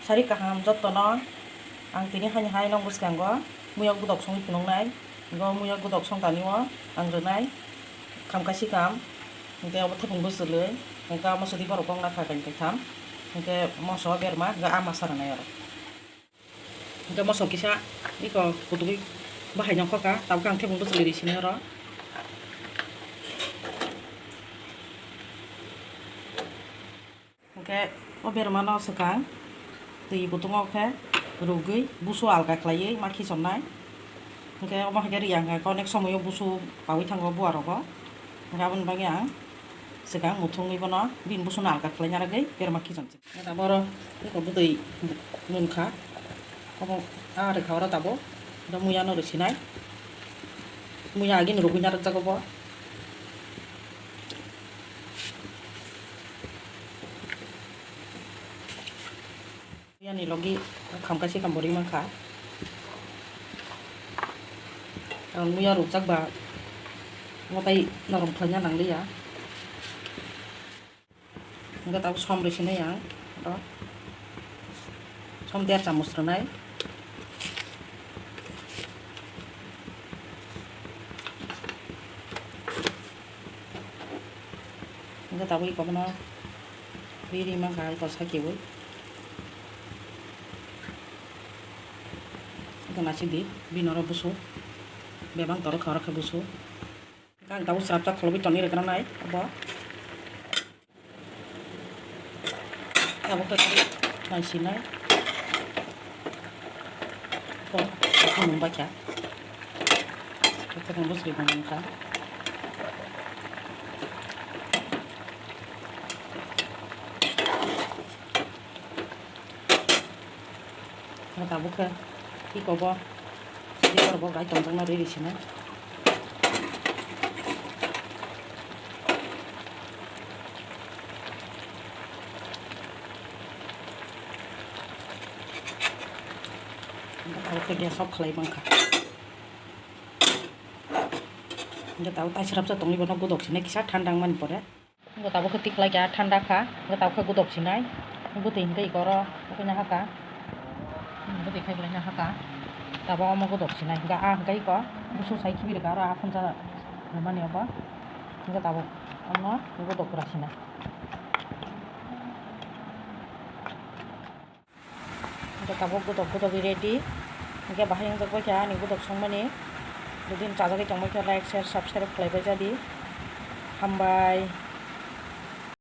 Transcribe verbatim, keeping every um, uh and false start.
Sari kaham jottono, ang tini haini hai nong bwskango muiya gudok songwi phunuknai, go muiya gudok songtanio ang rwnai khamkaisi kam, hwnkhe obo thaiphung bwswlwi, hwnkhe omo sudi borok kok nakha kain kaitham, hwnkhe moso berma, hwnkhe ah masa rwnai oro. Hwnkhe moso kisa iko kutugwi bahai nongkhorkha, tabukhe ang thaiphung bwswlwi ri sini oro. Hwnkhe o bermano swkang twi kutungo khe rwgwi busu alka khlaiwi ma khichonnai. Hwnkhe omo hai khe riyang hai khe onek somoio busu paui thango buarogo. Hwnkhe aboni bagwi ang swkang muthungwi bono bini busuno alka khlaina rwgwi berma khichonsi. Hwnkhe taboro eko bwtwi nunkha. Omo ah rwkha oro tabuk. Oro muiano rwsinai. Muiya agini rwgwina rwkjago bo. Yani logi khamkaisi kam bo ri mankha. Ang muiya rukjak ba mwtai norom khlaina nangliya. Hwnkhe tabuk som rwsinai ang oro. Som der chamus rwnai. Hwnkhe tabuk iko bono ri ri mankha iko sakiui. Iko naisik di bini oro busu bebak torok kha oro khe busu. Ang tabuk srapjak kholobwi tongwi rwkranai obo. Abo khe naisinai. Ko, ko nung bacha. Ko, ko nung bwsri nung kha. Tabuk khe tiko bo, tiko bo gai tongjakna riri sina. Tabuk khe gas off khlai mankha. Hwnkhe tabuk taisrapsa tongwi bono godok sina kisa thanda wngmani pore. Hwnkhe tabuk khe tikhlai kha, thanda kha, hwnkhe tabuk khe godok sinai. Bwtwi hwnkhe iko oro ukaina hakha. Bwtwi khai bwlaina hakha. Tabuk omo godok sinai. Hwnkhe ah hwnkhe iko busu sai khibi rwkha oro ah phunsa rwmani obo. Hwnkhe tabuk omo godok rw sinai. Hwnkhe tabuk godok godok ready. Hwnkhe bahai wngjak bai kha ani godok songmani. Jodi chajagwi tongbai kha like, share, subscribe khlaibai jadi. Hambai.